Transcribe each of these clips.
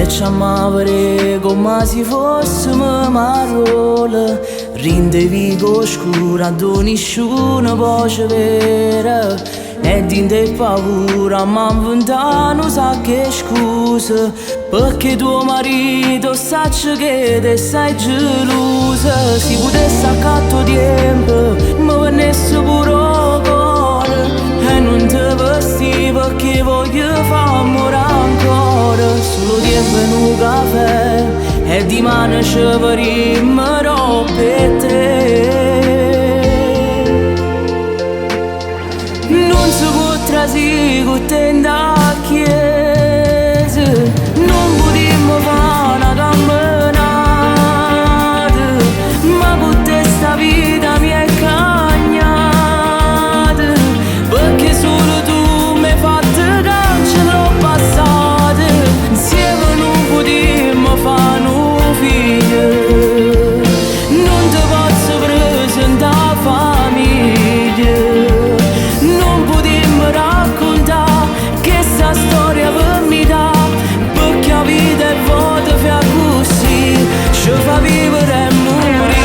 E c'amma verè comme si fossimo mariuoli Dint' 'e viche 'o scuro addò nisciuno po' ce vere E dint' 'e paure amma inventà nu sacco 'e scuse Pecchè tuo marito saccio che te stai gelusa Si putess accatta 'o tiempo Me venness pure 'o core E nun te vestì pecchè voglio fa ammore ancora Solo 'o tiempo 'e nu cafè E dimane ce vedimmo dopo 'e tre Nun se può trasì cu te dint' 'a chiesa Nun putimmo fa na camminata Ma cu te sta vita mi è cagnata Pecchè solo tu m'hai fatto cancellà 'o passato Insieme nun putimmo fa nu figlio Nun te posso presentà 'a famiglia Nun putimmo raccontà chesta storia per metà Perché 'a vita 'e vote fa accussì Ce fa vivere e murì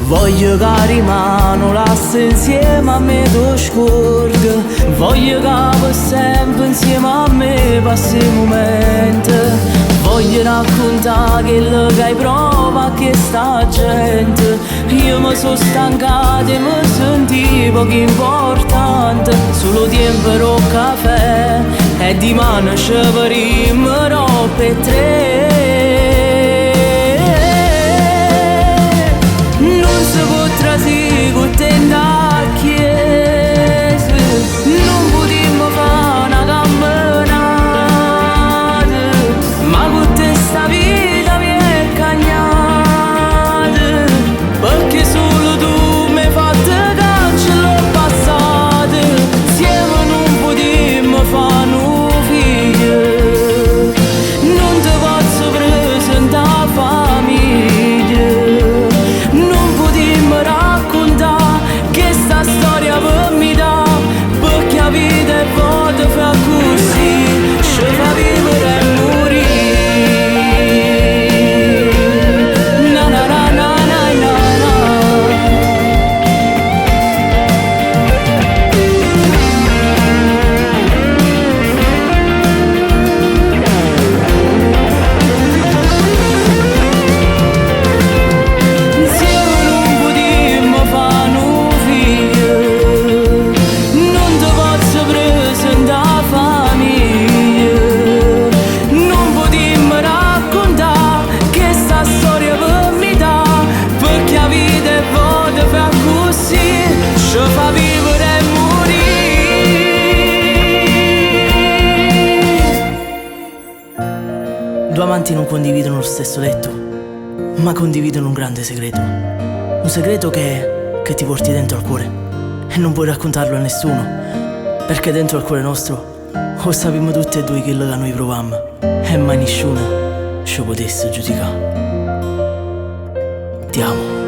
Voglio che rimano lasso insieme a me tu scorgo Voglio che per sempre insieme a me passi i momenti Voglio raccontare quello che hai prova a questa gente Io mi sono stancato e mi sentivo poco importante Solo tempo do caffè E dimane ci vedremo dopo 'e tre Nun se può trasì cu te dint' 'a chiesa Nun putimmo fa na camminata Ma cu te sta vita mi è cagnata Perché solo tu m'hai fatto cancellà 'o passato Insieme nun putimmo fa nu figlio Nun te posso presentà 'a famiglia Nun putimmo raccontà questa storia per metà Perché 'a vita 'e vote fa accussì Ce fa vivere e murì Na na na na na na na. Insieme nun putimmo fa nu figlio Nun te posso presentà 'a famiglia Nun putimmo raccontà questa storia per metà Perché 'a vita 'e vote fa accussì Ce fa vivere e murì Due amanti non condividono lo stesso letto, ma condividono un grande segreto. Un segreto che, che ti porti dentro al cuore e non puoi raccontarlo a nessuno, perché dentro al cuore nostro 'o sapimmo tutti e due quello che noi provammo e mai nessuno ci potesse giudicare. Ti amo.